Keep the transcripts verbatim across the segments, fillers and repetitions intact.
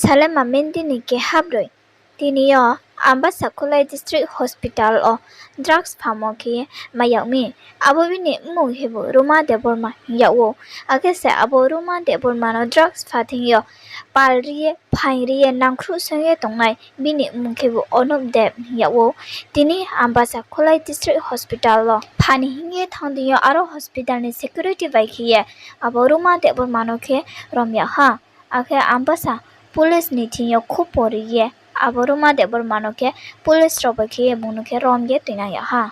Salema Mendi ni keha broi tini yo Ambasa Kholai District Hospital wo drugs phamo khe ye mai yag mi. Abo bini mmung khebu Ruma Debbarma hing yag ou. Akhe se abo Ruma Debbarma no drugs pha thing yo pal ri ye, phaing ri ye, nangkhruh song ye tongnai bini mmung khebu Onop Deb hing yag ou. Tini Ambasa Kholai District Hospital wo pha ni hing ye thanng thing yo aro hospital ni security bai khe ye abo Ruma Debbarma no khe rom yag ha. Akhe Ambasa police ni thing yo khupo ri ye abo Ruma Debbarma no khe police rao bai khe ye bung no khe rom ye tuinang yag ha.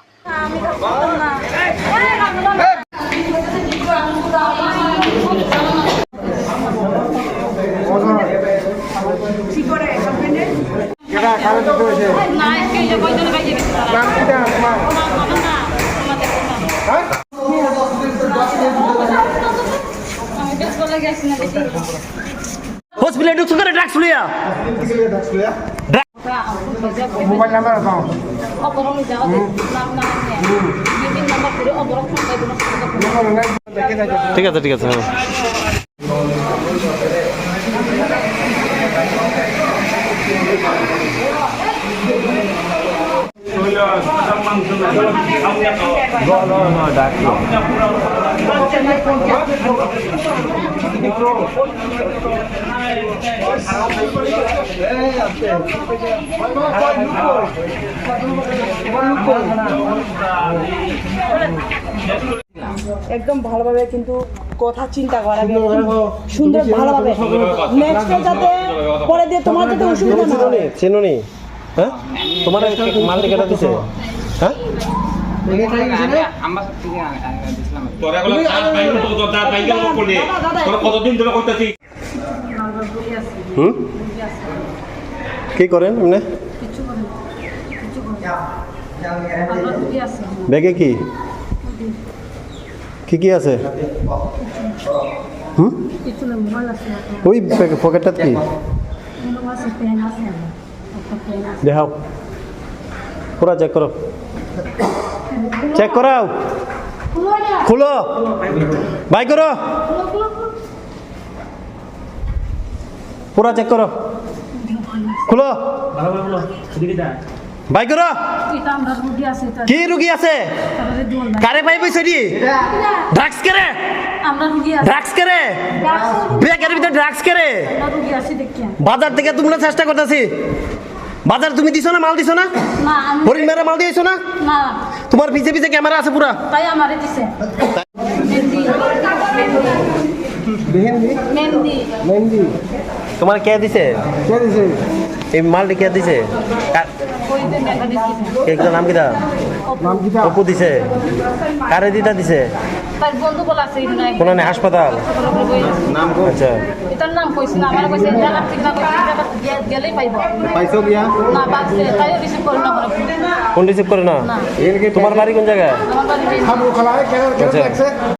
Hospital ঢুকছো কেনে drugs লইয়া? Mobile number দাও। ঠিক আছে, ঠিক আছে, হ্যাঁ। একদম ভালোভাবে কিন্তু কথা চিন্তা করা, সুন্দর, ভালোভাবে। Next এ যাতে পরে দিয়ে তোমার যাতে অসুবিধা না হয়। চিনো নি? হ্যাঁ? তোমার মালটি কেটা দিছে? হ্যাঁ? তোরা এগুলো কাজ বাইরে তো, তোর দাঁত বাইরে তো করলে। তোরা কতদিন ধরে করতেছিস? হুম? কি করেন এমনি? ব্যাগে কি? কি কি আছে? হুম? ওই ব্যাগে, পকেটটাত কি? দেখাও। পুরা চেক করো। চেক করাও। খুলো। বাই করো। পুরা চেক করো। খুলো। বাই করো। এটা আমরা রুগী আছে, এটা কি রুগী আছে? তাহলে দোল না। কারে পাইব সেটি? ড্রাগস কেরে? আমরা রুগী আছে। ড্রাগস কেরে? ড্রাগস। ব্যাগের ভিতরে ড্রাগস কেরে? আমরা রুগী আছি দেখিয়া। বাজার থেকে তুমরা চেষ্টা করতেছি। বাজার তুমি দিছো না, মাল দিছো না? না, আমি হরিণ মেরে মাল দিয়েছো না? না। তোমার পিছে পিছে ক্যামেরা আছে পুরা। তাই আমারে দিছে। মেহেন্দি। মেহেন্দি? মেহেন্দি। মেহেন্দি। তোমার কে দিছে? কে দিছে? এই মালটি কে দিছে? কা-, ওই যে মেকানিক দিছে। কে, তার নাম কিতা? নাম কিতা? অপু দিছে। কারে দিতা দিছে? তার বন্ধু বলা আছে, এই নাই। কোন হাসপাতাল? হাসপাতালে বই আছে। নাম কো? আচ্ছা। এটার নাম কইছি না, আমার কইছে, এই জায়গা ঠিক না, কইছে, এই জায়গা গে-, গেলেই পাইব। পাইছো গিয়া? না, পাইছে, তাইও রিসিভ করে না, মনে হয়। ফোন রিসিভ করে না? না। তোমার বাড়ি কোন জায়গা? আমার বাড়ি নেই। আচ্ছা।